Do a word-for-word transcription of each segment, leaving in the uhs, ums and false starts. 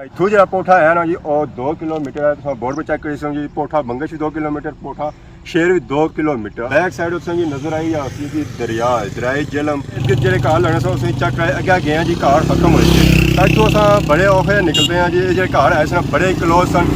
اتھوں جہڑا پوٹھا ہے نا جی، او دو کلومیٹر ہے۔ تساں بورڈ پہ چیک کری سکو جی، پوٹھا بنگش وی دو کلومیٹر، پوٹھا شیر وی دو کلومیٹر۔ بیک سائیڈ اتھوں جی نظر آئی جاسی جی دریا ہے، دریائے جہلم۔ اتھے جہڑے گھر لگنے سن، اساں چیک کرائے، اگے گئے ہیں جی، گھر ختم ہوئے جی۔ تاں اتھوں اساں بڑے اوکھے نکلتے ہیں جی، اے جہڑے گھر آئے سن، بڑے کلوز سن۔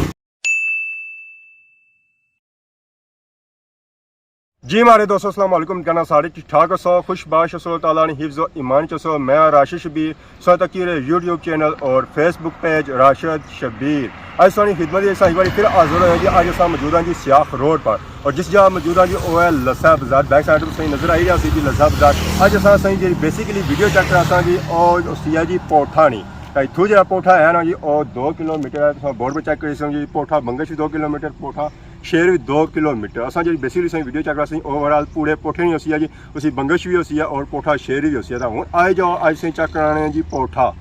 جی مہاڑے دوستو، السلام علیکم۔ کہنا سارے ٹھیک ٹھاک ہسو، خوش باش ہسو، اللہ تعالیٰ نے حفظ و ایمان چ ہسو۔ میں راشد شبیر، سو تکی رہے یوٹیوب چینل اور فیس بک پیج راشد شبیر۔ اج سانی خدمت وچ اساں ایک باری پھر حاضر ہوئے جی۔ اج اساں موجود ہاں جی سیاخ روڈ پر، اور جس جگہ موجود ہاں جی، او ہے لسا بازار۔ بیک سائیڈ تو صحیح نظر آئی رہا سی جی لسا بازار۔ اج اساں صحیح جی بیسیکلی ویڈیو چیک کراساں جی، او سی ہے جی پوٹھا نہیں۔ تاں اتھوں جہڑا پوٹھا ہے نا جی، او دو کلومیٹر ہے۔ تساں بورڈ پہ چیک کری سکو جی، پوٹھا بنگش وی دو کلومیٹر، پوٹھا شیر وی دو کلومیٹر۔ اساں جہڑی بیسیکلی سائیں ویڈیو چیک کراساں، اوور آل پورے پوٹھے نہیں ہوسی ہے جی، اسی بنگش وی ہوسی ہے اور پوٹھا شیر وی ہوسی ہے۔ تاں ہن آئے جاؤ، اج سائیں چیک کرانے ہیں جی پوٹھا۔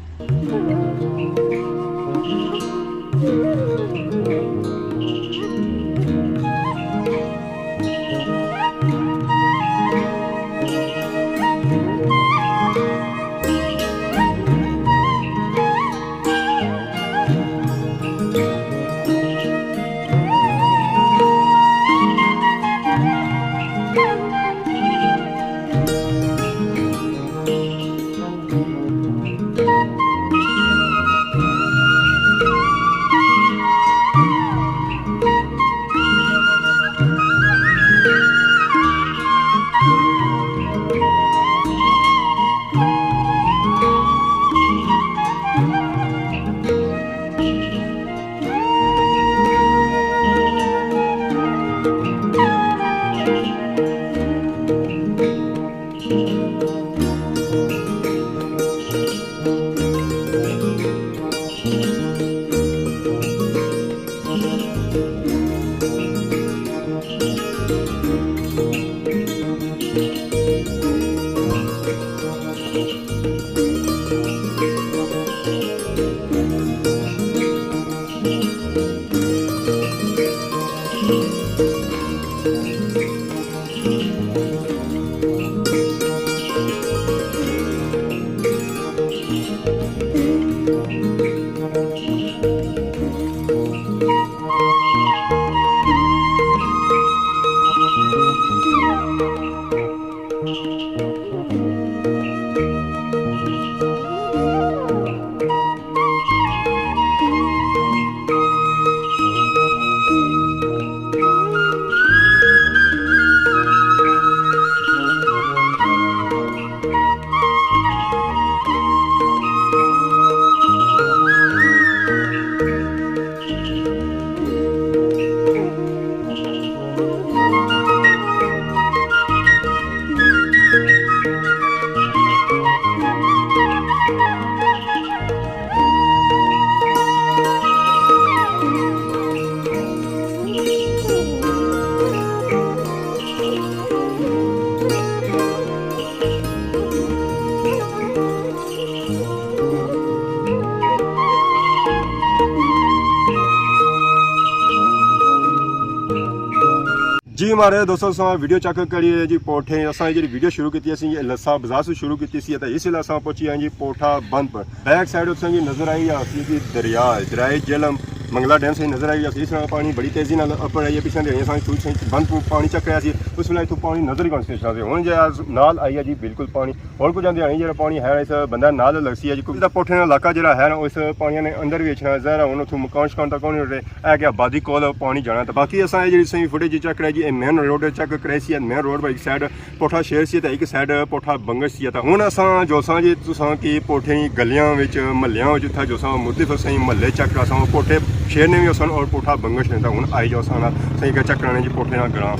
جی مہاڑے دوستو، اساں ویڈیو چیک کری رہے جی پوٹھے۔ اساں جڑی ویڈیو شروع کیتی اسی، یہ لسا بازار سے شروع کیتی سی، تے اس ویلے اساں پہنچی ہیں جی پوٹھا بند پر۔ بیک سائیڈ اساں جی نظر آئی آسی جی دریا ہے، دریائے جہلم، منگلا ڈیم سے نظر آئی آسی۔ اس طرح پانی بڑی تیزی نال اپر آئی ہے، پچھلے دن اساں اتھوں بند پانی چیک کریا سی، اس ویلے اتھوں پانی نظر ہی کون سی۔ ہن جے نال آئی ہے جی بالکل پانی، ہن کچھ آندے آئی جڑا پانی ہے اس بندہ نال لگسی ہے جی، کیونکہ پوٹھے نا علاقہ جڑا ہے نا، اس پانیاں نے اندر بھی اچھنا ظاہر ہے، ہن اتھوں مکان شکان تک کون رہے۔ اے کہ آبادی کول پانی جانا۔ تے باقی اساں اے جیڑی تساں فوٹیج چیک کرائی جی، اے مین روڈ چیک کرائی سی، مین روڈ پر ایک سائیڈ پوٹھا شیر سی تے ایک سائیڈ پوٹھا بنگش سی۔ تے ہن اساں جو ساں جی تساں کی پوٹھے گلیاں وچ، محلیاں وچ اتھا جو ساں مختلف اساں محلے چیک کراساں، پوٹھے شیر نے وی اساں اور پوٹھا بنگش نے۔ تے ہن آئی جو ساں اساں کی چیک کرانے جی پوٹھے نا گراں۔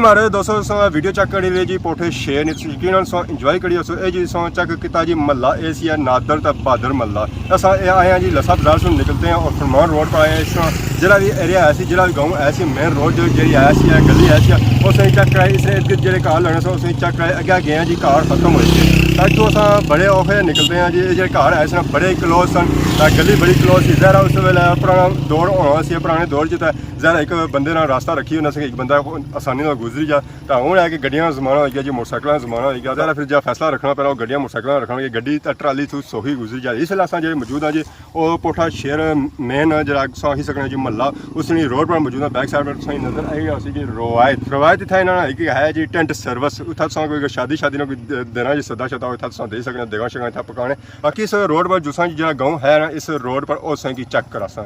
ارے دوستو، تساں ویڈیو چیک کری رہے جی، پوٹھے شیر نے، تساں یقیناً تساں انجوائے کری ہوسو۔ اے جی تساں چیک کیتا جی، محلہ اے سی ہے نادر تے بہادر محلہ۔ اساں اے آئے ہیں جی لسا بازار سے نکلتے ہیں اور فرمان روڈ پر آئے ہیں۔ اس طرح جڑا بھی ایریا ہے سی، جڑا بھی گاؤں ہے سی، مین روڈ جو جڑی ہے سی، گلی ہے سی، اسے چیک کرائے، اس نے ارد گرد جڑے گھر لگنے سو، اسے چیک کرائے، اگے گئے ہیں جی گھر ختم ہوئے تھے۔ تاکہ اساں بڑے اوکھے نکلتے ہیں جی، اے جڑے گھر ہے سی نا بڑے کلوز سن، تے گلی بڑی کلوز سی، ظاہر ہے اس ویلے پرانا دور ہونا سی، پرانے دور چ تے ظاہر ہے ایک بندے نال راستہ رکھی ہونا سی، ایک بندہ آسانی نال گزری جا۔ تاں ہن ہے کہ گڈیاں نا زمانہ ہوئی گیا جی، موٹر سائیکلاں نا زمانہ ہوئی گیا، ذرا پھر جا فیصلہ رکھنا پینا، او گڈیاں موٹر سائیکلاں رکھنا، کہ گڈی تے ٹرالی تھو سوکھی گزری جائے۔ اس ویلے اساں جڑے موجود ہاں جی، او پوٹھا شہر مین جڑا اساں آکھی سکنے جی محلہ، اس نی روڈ پر موجود ہاں۔ بیک سائیڈ پر تساں نظر آئی ہوسی جی روایت، روایت اتھا انہاں نا ایک ہے جی ٹینٹ سروس، اتھا تساں کوئی شادی شادی نا کوئی دینا جی سدا شدا، اتھا تساں دے سکنے، دیگاں شیگاں اتھا پکانے۔ باقی اس روڈ پر جساں جڑا گاؤں ہے نا، اس روڈ پر او تساں کی چیک کراساں۔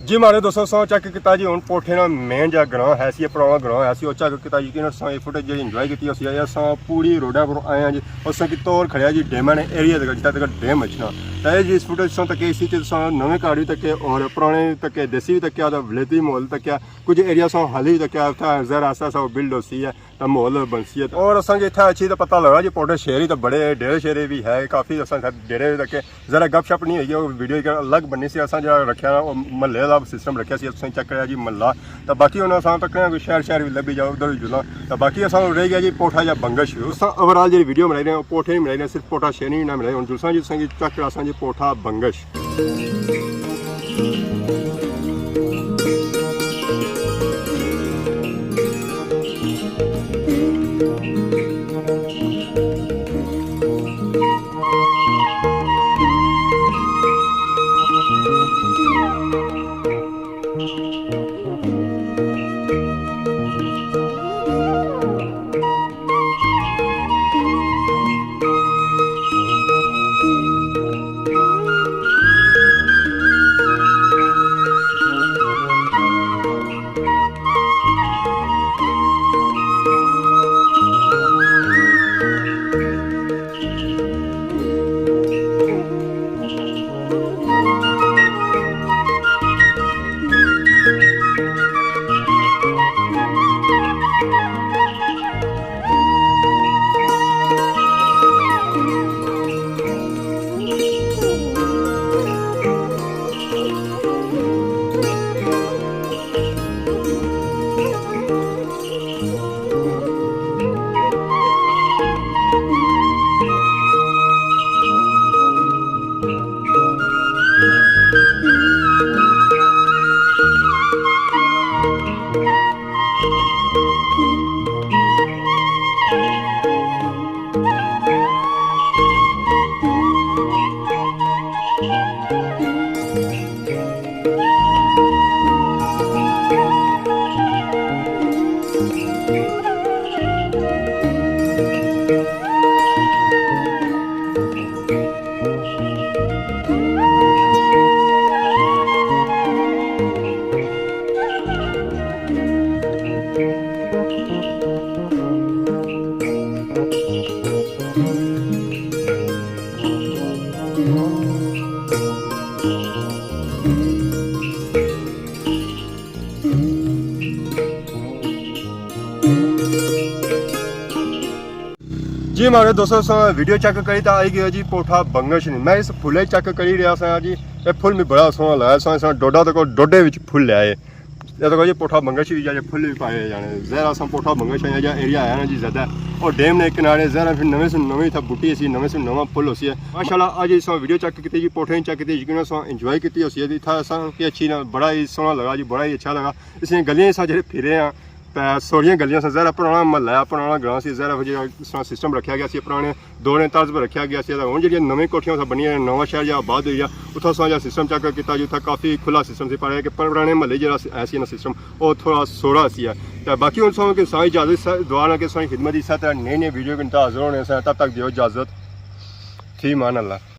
جی ماڑے دوستو، اساں چیک کیتا جی، ہن پوٹھے نا مین جا گراں ہے سی، پرانا گراں ہے سی، او چیک کیتا جی، کہ اساں اے فوٹیج جیڑی انجوائے کیتی ہوسی، اے اساں پوری روڈا پر آئے آں جی، اساں کی طور کھڑیا جی ڈیماں نے ایریا تک، جتھا تک ڈیم اچھنا۔ تے اے جی اس فوٹیج اساں تکے، اسی چ اساں نویں گھر وی تکے اور پرانے وی تکے، دیسی وی تکیا، تے ولایتی ماحول تکیا، کچھ ایریا اساں حالی وی تکیا، اتھا ذرا آہستہ آہستہ او بلڈ ہوسی ہے۔ تے ماحول بنسی ہے۔ اور اساں کی اتھے اچھی تے پتہ لگا جی پوٹھے شہر ہی تے بڑے ڈیرے شیرے بھی ہے، کافی اساں اتھے ڈیرے بھی تکے۔ ذرا گپ شپ نہیں ہوئی، او ویڈیو ایک الگ بننی سی، اساں جیڑا رکھیا نا، او محلے آلا سسٹم رکھیا سی، تساں چیک کریا جی محلہ۔ تے باقی ہن اساں تکنے کوئی شہر شہر بھی لبھی جاؤ، ادھر بھی جلاں۔ تے باقی اساں رہ گیا جی پوٹھا جا بنگش۔ اساں اوور آل جیڑی ویڈیو بنائی رہے ہیں، پوٹھے نہیں بنائی رہے، صرف پوٹھا شہر نہیں بنائی رہے۔ ہن جلساں جی تساں کی چیک کراساں جی پوٹھا بنگش۔ جی ماڑے دوستو، اساں ویڈیو چیک کری تاں آئی گیا جی پوٹھا بنگش نی۔ میں اس پھلے چیک کری رہیا سا جی، اے پھل میں بڑا سوہنا لگا۔ اساں اساں ڈوڈا تک ڈوڈے وچ پھل لے آئے۔ اے تکو جی پوٹھا بنگش وی جا جے پھل وی پائے جانے۔ ظاہر اساں پوٹھا بنگش آیا جا ایریا آیا نا جی زیادہ۔ اور ڈیم نے کنارے ظاہر پھر نویں سن نویں تھا بوٹی سی، نویں سن نواں پھل ہوسی ہے۔ ماشاءاللہ اج اساں ویڈیو چیک کیتی جی، پوٹھے چیک کیتی، یقیناً اساں انجوائے کیتی ہوسی ہے۔ اتھا اساں کی اچھی نا بڑا ہی سوہنا لگا جی، بڑا ہی اچھا لگا۔ اس نے گلیاں اساں جڑے پھرے ہاں، تے سوہنیاں گلیاں سن، ظاہر ہے پرانا محلہ ہے، پرانا گراں سی، ظاہر ہے جیڑا اس طرح سسٹم رکھیا گیا سی، پرانے دور نے طرز پر رکھیا گیا سی۔ تے ہن جیڑیاں نویں کوٹھیاں اتھاں بنیاں نے، نواں شہر جیڑا آباد ہوئی گیا، اتھاں اساں جیڑا سسٹم چیک کیتا جی، اتھاں کافی کھلا سسٹم سی، پر اے کہ پرانے محلے جیڑا سی، ہے سی نا سسٹم، او تھوڑا سوہنا سی ہے۔ تے باقی ہن ساں کہ ساری اجازت، دعا نال کہ ساری خدمت اس طرح نئی نئی ویڈیو کے نال حاضر ہونے سے، تب تک دیو اجازت، فی امان اللہ۔